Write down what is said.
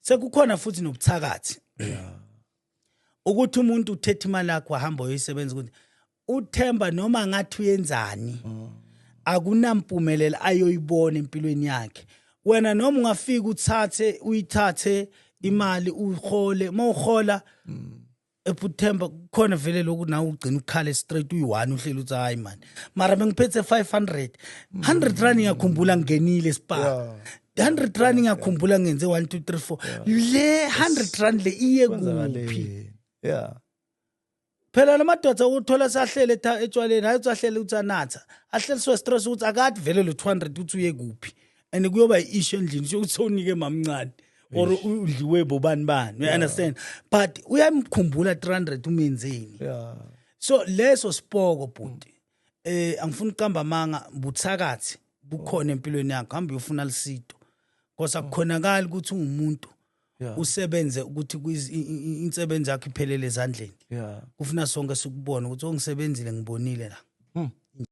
Sekukhona futhi nobuthakathi, ukuthi umuntu uthethe imali yakho, wahamba uyoyisebenza, ukuthi uThemba noma ngathi uyenzani, akunampumelelo ayoyibona empilweni yakhe. Wena noma ungafika uthathe, uyithathe imali, uhole, mawuhola ePuthemba kukhona vele lokhu, nawe ugcina ukukhala straight uyi-one, uhleli uthi, "Hayi man, mara bengiphethe 500, R100, ngiyakhumbula ngingenile spa, R100, ngiyakhumbula ngenze 1 2 3 4, le R100 le iye kuphi?" Kwenzakaleni? Phela la madoda ukuthola sahlele etshwaleni, hayi, uthi ahlele, uthi anatha, ahleliswe stress ukuthi akathi vele lo 200 uthi uye kuphi, and kuyoba i-issue endlini ukuthi sewunike mamncane or udliwe bobani bani, you understand? But uyamkhumbula 300 umenzeni. So leso sipoko, bhuti, angifuni ukuqamba amanga, buthakathi bukhona empilweni yakho. Hamba uyofuna lisito, because akukhonakali ukuthi ungumuntu usebenze ukuthi insebenzo yakho iphelele ezandleni. Kufuna sonke sikubone ukuthi ongisebenzile, ngibonile la.